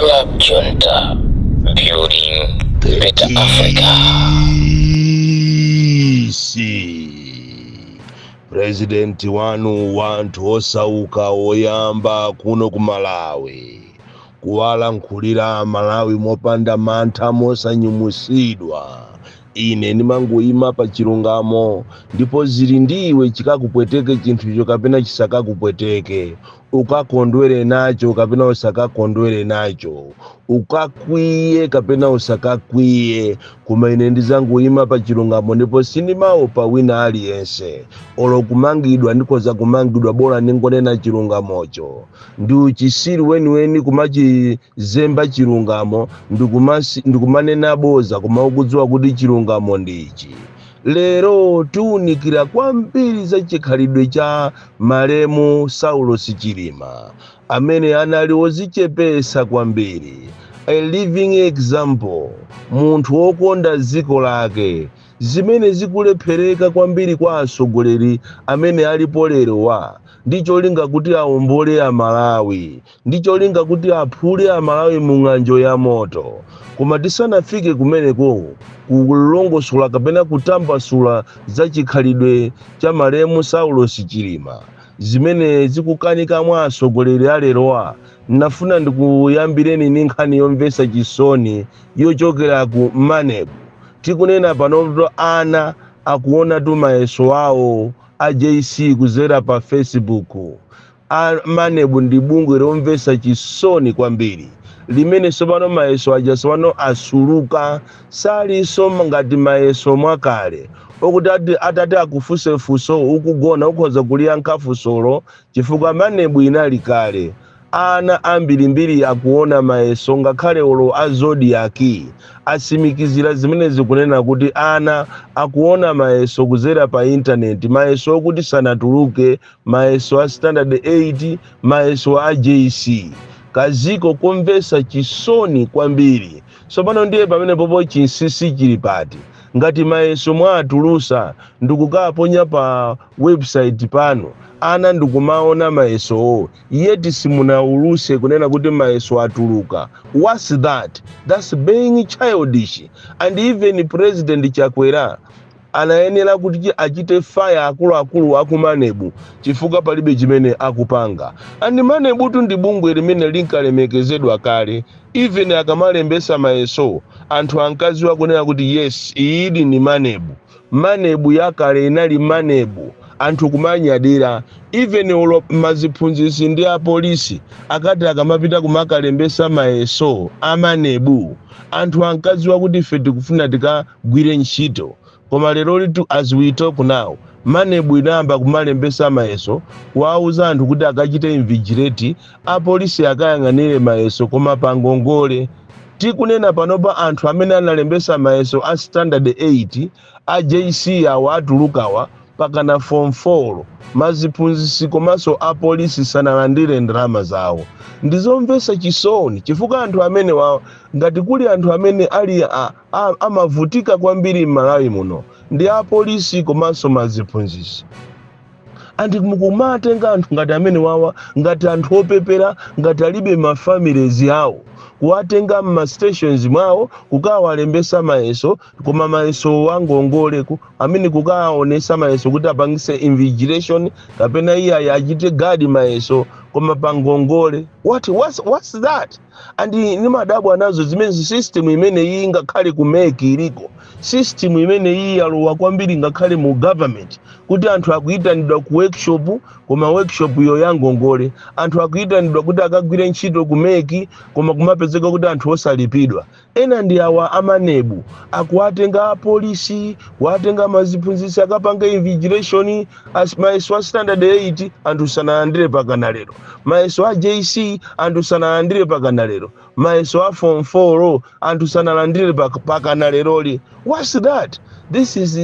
Club Junta, building better Africa. DC President wanu wanthu osauka woyamba kuno ku Malawi kuwalankhulira Malawi mopanda mantha, mosanyumusidwa. Ine ndimangoyima pa chilungamo, ndipo zili ndiwe chikakupweteke chinthucho kapena chisakakupweteke, ukakondwere nacho kapena usakakondwere nacho, ukakwiye kapena usakakwiye, koma ine ndizangoyima pa chilungamo ndipo sindimaopa wina aliyense. Olo kumangidwa ndikhoza kumangidwa, bola ndingonena chilungamocho. Ndi uchisiru weniweni kumachizemba chilungamo ndikumanena boza, koma ukudziwa kuti chilungamo ndi ichi. Lero tiwunikira kwambiri za chikhalidwe cha malemu Saulos Chilima, amene anali wozichepesa kwambiri, a living example, munthu wokonda dziko lake, zimene zikulephereka kwambiri kwa atsogoleri amene alipo lerowa, ndi cholinga kuti awombole Amalawi, ndi cholinga kuti aphule Amalawi mu ng'anjo ya moto. Koma tisanafike kumeneko kulongosola kapena kutambasula za chikhalidwe cha malemu Saulos Chilima, zimene zikukanika mwa atsogoleri alerowa, nafuna ndikuyambireni ndi nkhani yomvetsa chisoni yochokera ku MANEB. Tikunena panopo, ana akuona tu mayeso awo a JC kuzera pa Facebook. A MANEB ndi bungwe lomvetsa chisoni kwambiri, limene tsopano mayeso aja tsopano asuluka, salinso ngati mayeso mwakale okuti atati akufunse funso ukugona ukhoza kuliyankha funsolo, chifukwa MANEB inali kale. Ana ambirimbiri akuona mayeso, ngakhale olo a Zodiak asimikizira zimene zikunena kuti ana akuona mayeso kuzera pa intaneti, mayeso okuti sanatuluke, mayeso a standard 8, mayeso a JC. Kaziko komvetsa chisoni kwambiri. Tsopano ndiye pamene popo chinsinsi chili pati? Ngati mayeso mwatulusa ndikukaponya pa website pano, ana ndikumaona mayesowo, yet simunauluse kunena kuti mayeso atuluka, what's that? That's being childish. And even President Chakwera anayenera kuti achite fire akuluakulu aku MANEB, chifukwa palibe chimene akupanga. And MANEB tu ndi bungwe limene linkalemekezedwa kale. Even akamalembesa mayeso, anthu ankaziwa kunena kuti yes, iyidi ni MANEB. MANEB yakale inali MANEB, anthu kumanyadira. Even olo maziphunzitsi ndi apolisi akati akamapita kumakalembesa mayeso a MANEB, anthu ankaziwa kuti ife tikufuna tikagwire ntchito. Koma lero litu, as we talk now, MANEB inayamba kumalembesa mayeso, kuwauza anthu kuti akachite invigilate, apolisi akayang'anire mayeso, koma pangongole. Tikunena panopa, anthu amene analembesa mayeso a standard 8, a JC awa atulukawa, pakana form 4, maziphunzitsi komanso apolisi sanalandire ndalama zawo. Ndizomvetsa chisoni, chifukwa anthu amene wa ngati kuli anthu amene ali amavutika kwambiri m'Malawi muno ndi apolisi komanso maziphunzitsi. Anthu mukumatenga anthu ngati amene wawa, ngati anthu opepera, ngati alibe ma families awo, kuwatenga mma stations mwawo kukawalembesa mayeso, koma mayeso wangongole amene kukawaonesa mayeso kuti apangise invigilation kapena iye achite guard mayeso, koma pangongole. What's that? And nimadabwa nazo zimene system imene iyi, ngakhale ku MEC iliko system imene iyi, yalowa kwambiri ngakhale mu government, kuti anthu akuyitanidwa ku workshop, koma workshop yo yangongole. Anthu akuyitanidwa kuti akagwire ntchito ku MEC, koma kumapezeka kuti anthu osalipidwa. Ena ndi awa a MANEB, akuwatenga apolisi, kuwatenga maziphunzitsi akapanga invigilation. Mayeso a standard 8 anthu sanalandire pakana lero, mayeso a JC anthu sanalandire pakana lero, mayeso a form 4 anthu sanalandire pakana leroli. What's that? This is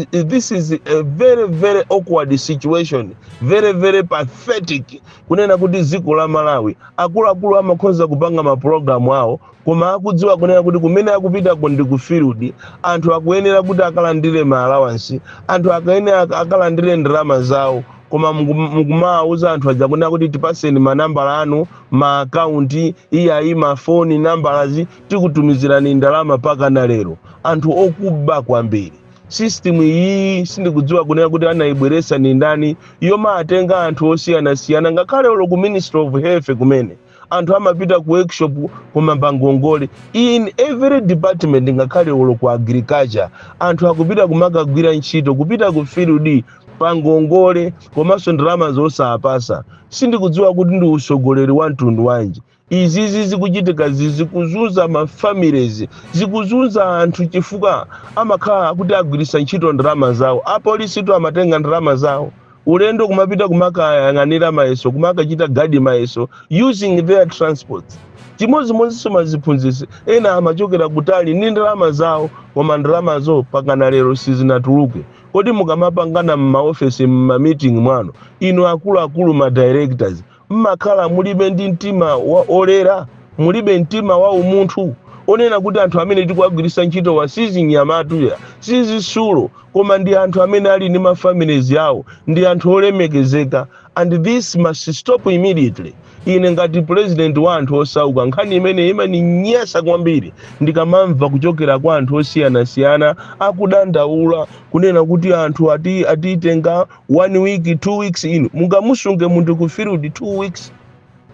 a very, very awkward situation, very, very pathetic, kunena kuti dziko la Malawi akuluakulu amakhoza kupanga mapulogalamu awo, koma akudziwa kunena kuti kumene akupitako ndi ku field, anthu akuyenera kuti akalandire ma allowance, anthu akuyenera akalandire ndalama zawo. Koma mukumawuza anthu aja kunena kuti tipaseni manambala anu, ma akaunti, iyayi, mafoni nambalazi, tikutumizirani ndalama. Pakana lero anthu okuba kwambiri. System iyi sindikudziwa kunena kuti anayibweresa ni ndani, yomatenga anthu osiyanasiyana. Ngakhale ulo ku Ministry of Health kumene anthu amapita ku workshop koma pangongole. In every department, ngakhale ulo ku agriculture, anthu akupita kumakagwira ntchito, kupita ku field pangongole, komanso ndalama zosapasa. Sindikudziwa kuti ndi usogoleri wa mtundu wanji. Izizi zikuchitika, zikuzunza ma families, zikuzunza anthu, chifukwa amakhala kuti agwiritsa ntchito ndalama zawo. Apolisitu amatenga ndalama zawo ulendo kumapita kumakayang'anira mayeso, kumakachita guard mayeso using their transports. Chimodzimodzinso maziphunzitsi ena amachokera kutali ndi ndalama zawo, koma ndalamazo pakana lero sizinatuluke. Kodi mukamapangana m'maofesi, m'ma meeting mwanu, inu akuluakulu, ma directors, mmakhala mulibe ndi mtima wa olera, mulibe mtima wa umunthu onena kuti anthu amene tikuwagwiritsa ntchito wa sizinyamatuya, sizisulo, koma ndi anthu amene ali ndi ma families yawo, ndi anthu olemekezeka? And this must stop immediately. Ine ngati president wa anthu osauka, nkhani imene imaninyasa kwambiri ndikamamva kuchokera kwa anthu osiyanasiyana akudandaula kunena kuti anthu ati atitenga one week, 2 weeks. Inu mungamusunge munthu ku field 2 weeks,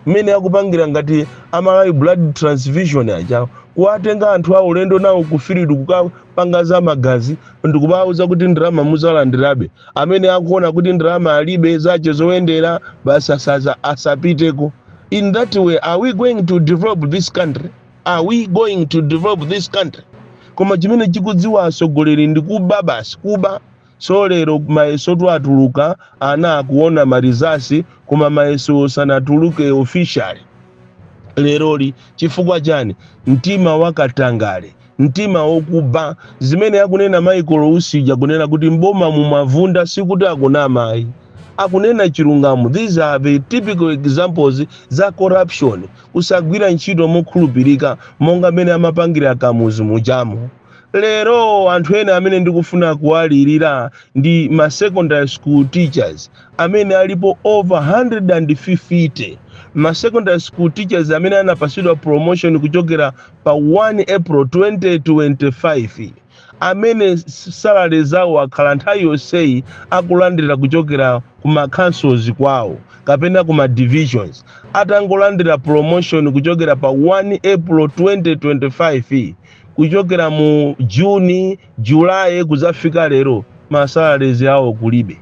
mmene akupangira ngati Amalawi Blood Transfusion aja, kuwatenga anthu awo ulendo nawo ku field kukapanga za magazi, ndikubawuza kuti ndalama muzalandirabe? Amene akuona kuti ndalama alibe zache zoyendera basi asapiteko. In that way, are we going to develop this country? Are we going to develop this country? Koma chimene chikudziwa atsogoleri ndi kuba basi, kuba. So lero mayeso atuluka, ana akuona ma results, koma mayeso sanatuluke officially leroli. Chifukwa chani? Mtima wakatangale, mtima wokuba. Zimene akunena Michael Usija kunena kuti mboma mumavunda, sikuti akunama ayi, akunena chilungamo. These are the typical examples za corruption, kusagwira ntchito mokhulupirika monga mmene amapangira Kamuzu mujamo. Lero anthu ena amene ndikufuna kuwalirira ndi ma secondary school teachers amene alipo over 150, ma secondary school teachers amene anapasidwa promotion kuchokera pa 1 April 2025, amene salary zawo akhala nthawi yonseyi akulandira kuchokera kuma councils kwawo kapena kuma divisions. Atangolandira promotion kuchokera pa 1 April 2025, kuchokera mu Juni, July, kuzafika lero, ma salaries awo kulibe.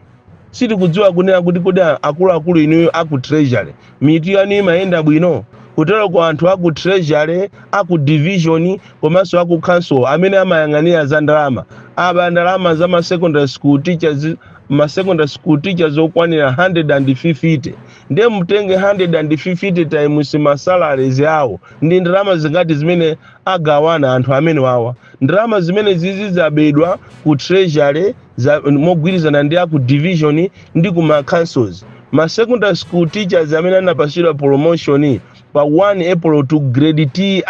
Sitikudziwa kunena kuti kodi akuluakulu inuyo aku Treasury mitu yanu imayenda bwino? Kutero ku anthu aku Treasury, aku division, komanso aku council amene amayang'anira za ndalama, aba ndalama za ma secondary school teachers, ma secondary school teachers okwanira 150. Ndiye mutenge 150 times ma salaries awo, ndi ndalama zingati zimene agawana anthu amene wawa? Ndalama zimene zizi zabedwa ku Treasury mogwirizana ndi aku division ndi kuma councils. Ma secondary school teachers amene anapasidwa promotion pa 1 April to grade TI,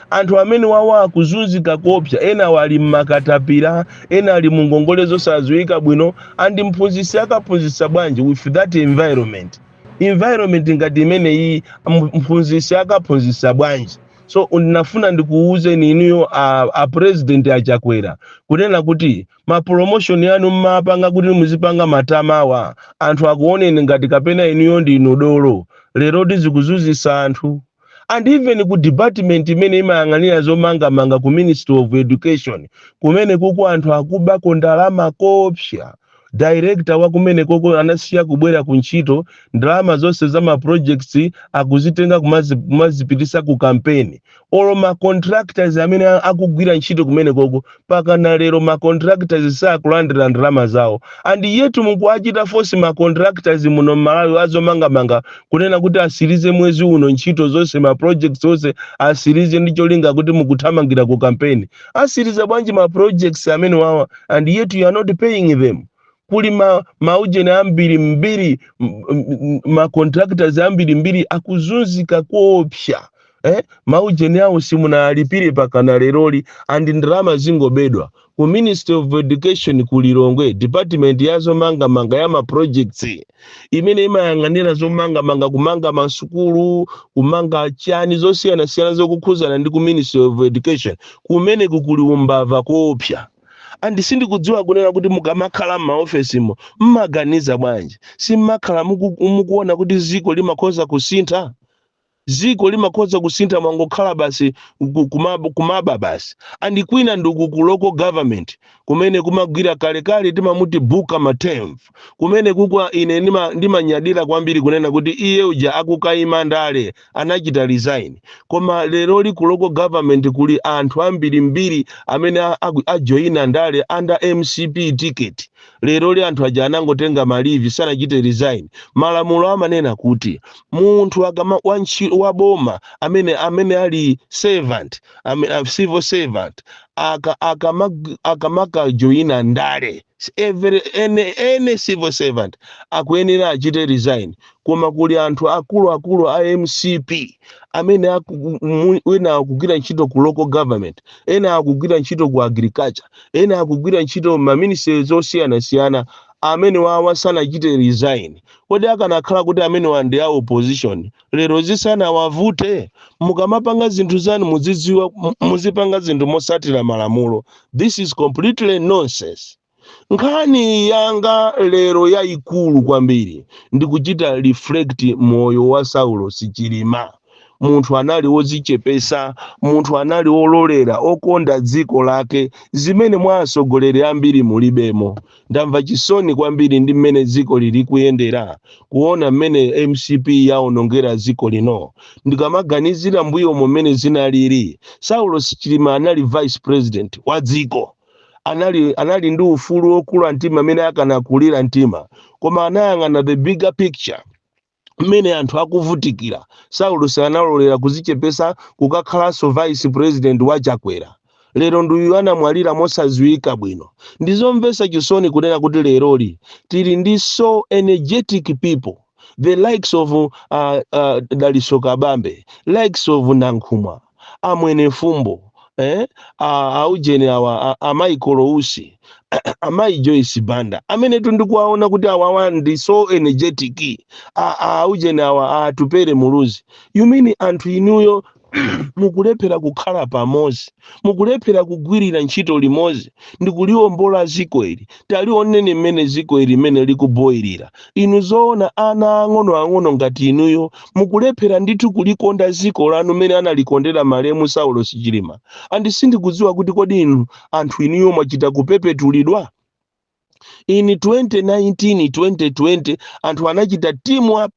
anthu amene wawa akuzunzika kopsa. Ena wali mmakatapira, ena ali mu ngongole zosadziwika bwino. And mphunzitsi akaphunzitsa bwanji with that environment? Environment ngati imeneyi, mphunzitsi akaphunzitsa bwanji? So ndinafuna ndikuwuzeni inuyo a president Achakwera kunena kuti ma promotion yanu mmapanga kuti muzipanga matamawa, anthu akuoneni ngati kapena inuyo ndinu dolo. Lero tizikuzunzisa anthu. And even ku department imene imayang'anira zomangamanga ku Ministry of Education, kumene kuku anthu akubako ndalama kopsa. Director wa kumene koko anasiya kubwera ku ntchito. Ndalama zonse za ma projects akuzitenga kumazipitisa ku campaign. Olo ma contractors amene akugwira ntchito kumene koko, pakana lero ma contractors sakulandira ndalama zawo. And yet mukuachita force ma contractors muno Mmalawi azomangamanga kunena kuti asirize mwezi uno ntchito zonse, ma projects onse asirize, ndi cholinga kuti mukuthamangira ku campaign. Asiriza bwanji ma projects amene wawa and yet you are not paying them? Kuli ma maujeni ambiri mbiri, ma contractors ambiri mbiri akuzunzika koopsa. Eh? Maujeni awo simunalipire pakana leroli, and ndalama zingobedwa. Ku Ministry of Education ku Lilongwe, department ya zomangamanga, ya ma projects imene imayang'anira zomangamanga, kumanga masukulu, kumanga chani zosiyanasiyana zokukhuzana ndi ku Ministry of Education, kumene kukuli umbava koopsa. And sindikudziwa kunena kuti mukamakhala m'maofesimo mmaganiza bwanji. Simmakhala mukuona kuti ziko limakhoza kusintha? Ziko limakhoza kusintha. Mwangokhala basi kumaba basi. And kwina ndiku ku local government kumene kumagwira kalekale timamuti Buka Matemvu, kumene kukwa ine ndimanyadira kwambiri kunena kuti iye uja akukayima ndale anachita resign. Koma leroli ku local government kuli anthu ambirimbiri amene ajoyina ndale under MCP ticket. Leroli anthu aja anangotenga ma leave, sanachite resign. Malamulo amanena kuti munthu akama wa boma amene ali servant, civil servant, akamakajoyina ndale, any civil servant akuyenera achite resign. Koma kuli anthu akuluakulu a MCP amene ena akugwira ntchito ku local government, ena akugwira ntchito ku agriculture, ena akugwira ntchito ma ministries osiyanasiyana, amene wawa sanachite resign. Kodi akanakhala kuti amene wa ndi a opposition, lero zisanawavute? Mukamapanga zinthu zanu muzidziwa, muzipanga zinthu mosatira malamulo. This is completely nonsense. Nkhani yanga lero yayikulu kwambiri ndikuchita reflect moyo wa Saulo Sichilima. Munthu anali wodzichepesa, munthu anali wololera, okonda dziko lake, zimene mwa atsogoleri ambiri mulibemo. Ndamva chisoni kwambiri ndi mmene dziko lili kuyendera, kuona mmene MCP yaonongera dziko lino. Ndikamaganizira mbuyomo mmene zinalili, Saulo Sichilima anali vice president wa dziko, anali ndi ufulu wokula mtima amene akanakulira mtima, koma anayang'ana the bigger picture, mmene anthu akuvutikira. Saulo sanalolera kuzichepesa kukakhalanso vice president wa Chakwera. Lero nduyu anamwalira mosadziwika bwino. Ndizomvetsa chisoni kunena kuti leroli tili ndi so energetic people, the likes of Daliso Kabambe, likes of Nankhumwa, amwene Fumbo, eh? Aujeni awa, a Michael Usi, amayi Joyce Banda, amene tundikuwaona kuti awawa ndi so energetic, aujeni awa, Atupere Muluzi. You mean anthu inuyo mukulephera kukhala pamodzi, mukulephera kugwirira ntchito limodzi ndikuliwombola ziko ili? Talioneni mmene ziko ili mmene likuboyirira. Inu zoona, ana ang'onoang'ono ngati inuyo mukulephera ndithu kulikonda ziko lanu mmene analikondera malemu Saulo Sichilima? And sindikudziwa kuti kodi inu anthu inuyo mwachita kupepetulidwa? In 2019, 2020, anthu anachita team up,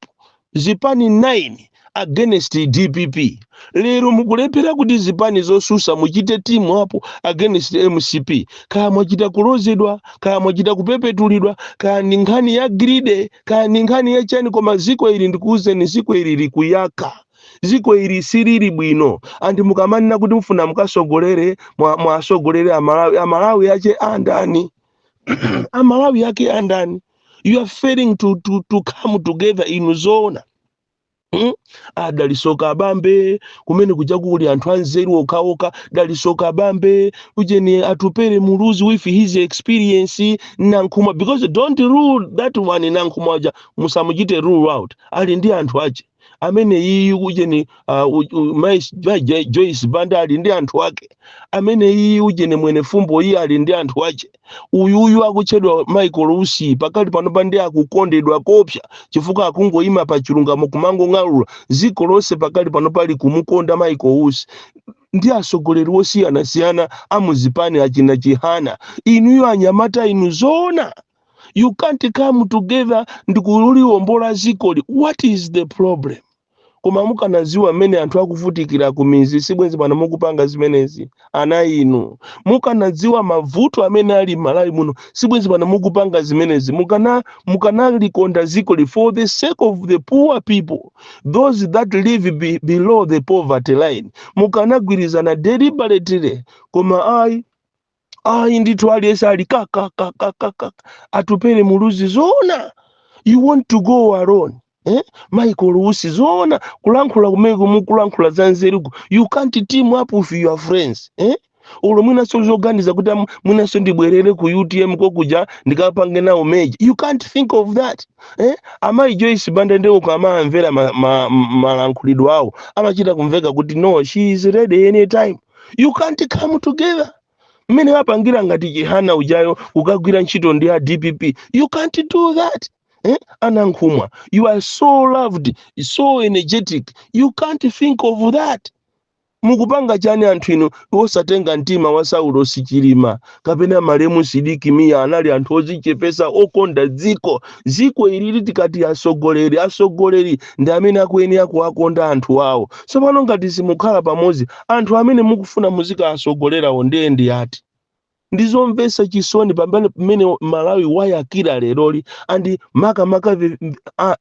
zipani 9 against DPP. Lero mukulephera kuti zipani zosusa muchite team up against MCP. Kaya mwachita kulozedwa, kaya mwachita kupepetulidwa, kaya ndi nkhani ya greed, kaya ndi nkhani ya chani, koma ziko ili, ndikuwuzeni, ziko ili likuyaka. Ziko ili silili bwino. Anthu mukamanena kuti mufuna mukasogolere, mwasogolere Amalawi, Amalawi ache andani? Amalawi ake andani? You are failing to come together. Inu zoona, Daliso Kabambe, kumene kuja kuli anthu anzeru okhaokha. Daliso Kabambe, ujeni Atupere Muluzi with his experience, Nankhumwa, because don't rule that one. Nankhumwa uja musamuchite rule out, ali ndi anthu ache. Amene iyi ujeni mai Joyce Banda ali ndi anthu ake. Amene iyi ujeni mwene Fumbo iye ali ndi anthu ache. Uyuyu akutchedwa Michael Usi pakali pano ndi akukondedwa kopsa chifukwa akungoyima pa chilungamo kumangong'alula. Dziko lonse pakali pano pali kumukonda Michael Usi ndi atsogoleri osiyanasiyana amuzipani, achina Chihana. Inuyo anyamata inu zoona, you can't come together ndikuliwombola zikoli? What is the problem? Koma mukanaziwa mmene anthu akuvutikira ku mizi, sibwenzi pano mukupanga zimenezi. Ana inu, mukanadziwa mavuto amene ali m'Malawi muno, sibwenzi pano mukupanga zimenezi. Mukanalikonda zikoli for the sake of the poor people, those that live below the poverty line, mukanagwirizana deliberately. Koma ayi, ayi ndithu, aliyense ali kakakakakaka. Atupere Muluzi, zoona, you want to go alone? Eh? Michael Usi, zoona kulankhula kumene mukulankhula za nzeruku, you can't team up with your friends, eh? Ulo mwinaso zoganiza kuti mwinaso ndibwerere ku UTM kokuja ndikapange nawo merge, you can't think of that, eh? Amayi Joyce Banda ndiwo amamvera malankhulidwe awo, amachita kumveka kuti no, she is ready anytime. You can't come together mmene wapangira ngati Chihana ujayo kukagwira ntchito ndi a DPP. You can't do that, eh? Anankhumwa, you are so loved, so energetic, you can't think of that. Mukupanga chani anthu inu osatenga mtima wa Saulo Sichilima kapena malemu Sidiki Mia? Anali anthu ozichepesa, okonda dziko. Dziko ilili tikati asogoleri, asogoleri ndi amene akuyenera kuwakonda anthu awo. Tsopano ngati simukhala pamodzi, anthu amene mukufuna muzikasogolerawo ndiye ndi ati? Ndizomvetsa chisoni pamene pamene Malawi wayakira leroli, and makamaka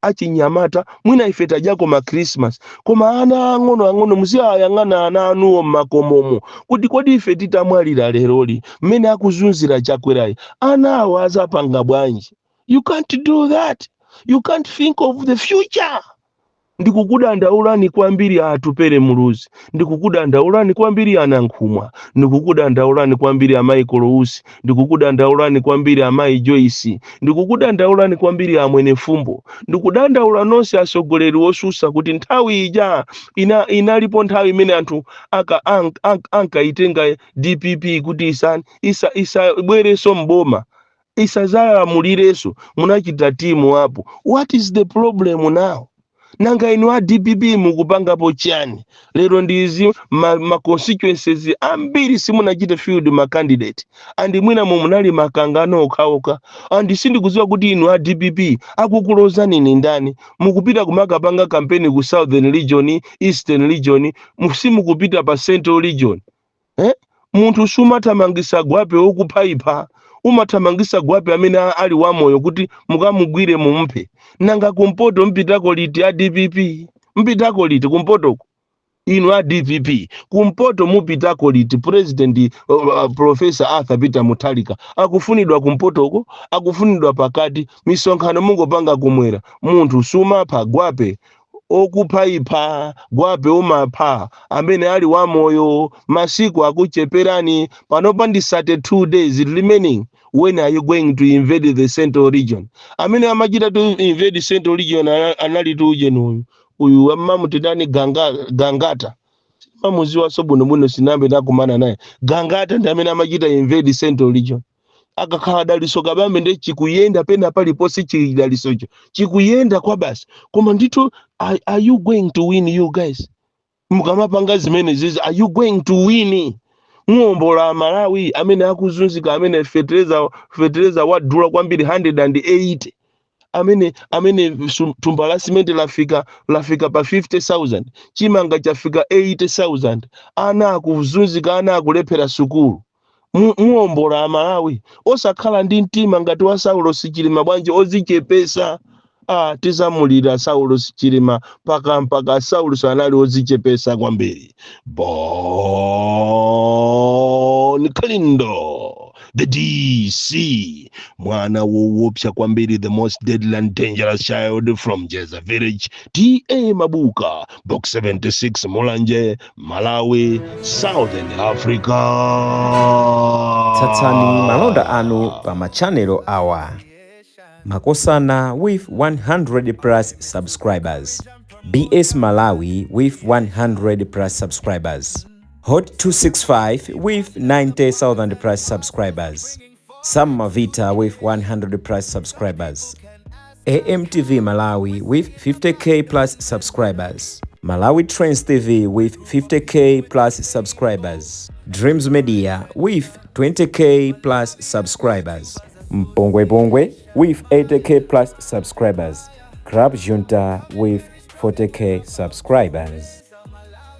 achinyamata. Mwina ife tadyako ma Christmas, koma ana ang'ono ang'ono muziyayang'ana ana anuwo mmakomomo kuti kodi ife titamwalira leroli, mmene akuzunzira Chakwerayi, ana awo azapanga bwanji? You can't do that. You can't think of the future. Ndikukudandaulani kwambiri Atupere Muluzi, ndikukudandaulani kwambiri Anankhumwa, ndikukudandaulani kwambiri amayi Kolousi, ndikukudandaulani kwambiri amayi Joyce, ndikukudandaulani kwambiri amwene Fumbo, ndikudandaula nonse atsogoleri osusa kuti nthawi ija inalipo nthawi imene anthu ankaitenga DPP kuti isabwerenso mboma, isazalamulirenso. Munachita team up. What is the problem now? Nanga inu a DPP mukupangapo chani lero? Ndizi ma constituencies ambiri simunachite field ma candidate, and mwina munali makangano okhaokha, and sindikudziwa kuti inu a DPP akukulozani ni ndani. Mukupita kumakapanga kampeni ku Southern Region, Eastern Region, simukupita pa Central Region, eh? Munthu sumathamangisa gwape wokuphayipha, umathamangisa gwape amene ali wamoyo kuti mukamugwire mumuphe. Nanga kumpoto mpitako liti a DPP? Mpitako liti kumpotoko inu a DPP? Kumpoto mupitako liti? President Professor Arthur Peter Mutharika akufunidwa kumpotoko, akufunidwa pakati. Misonkhano mungopanga kumwera. Munthu sumapha gwape okuphayipha, gwape umapha amene ali wamoyo. Masiku akucheperani, panopa ndi 32 days remaining. When are you going to invade the Central Region? Amene amachita to invade Central Region anali tuje uyu uyu amamutitani Gangata. Mamuziwaso bwinobwino, sinambe ndakumana naye. Gangata ndi amene amachita invade Central Region. Akakhala Daliso Kabambe ndi chikuyenda pena paliponse, chidalisocho chikuyenda kwa basi. Koma ndithu, are you going to win, you guys? Mukamapanga zimene zizi, are you going to win? Muwombola Malawi amene akuzunzika, amene fetereza wadula kwambiri 180, amene thumba la simenti lafika pa 50,000, chimanga chafika 80,000, ana akuzunzika, ana akulephera sukulu. Muwombola Amalawi osakhala ndi mtima ngati wa Saulo Sichilima bwanji, ozichepesa? Ah, tizamulira Saulo Sichilima mpaka mpaka. Saulo sanali ozichepesa kwambiri. Bon Kalindo, the DC, mwana woopsa kwambiri, the most deadly and dangerous child from Jeza Village, TA Mabuka, Box 76, Mulanje, Malawi, Southern Africa. Tsatsani malonda anu pa machanelo awa: Makosana with 100 plus subscribers, BS Malawi with 100 plus subscribers, Hot 265 with 90,000 plus subscribers, Sam Mavita with 100 plus subscribers, AMTV Malawi with 50K plus subscribers, Malawi Trends TV with 50K plus subscribers, Dreams Media with 20K plus subscribers, Mpongwe Pongwe with 80K plus subscribers, Club Junta with 40K subscribers.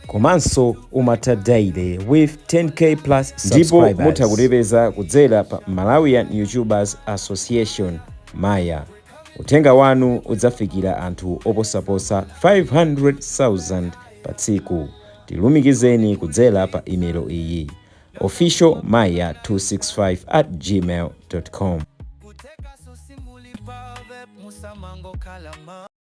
Komanso Umata Daily with 10K plus. Ndipo mutha kutipeza kudzera pa Malawian YouTubers Association, Maya. Uthenga wanu udzafikira anthu oposaposa 500,000 pa tsiku. Tilumikizeni kudzera pa imelo iyi: officialmaya265@gmail.com. Kuteka susimulipa musamango kalama.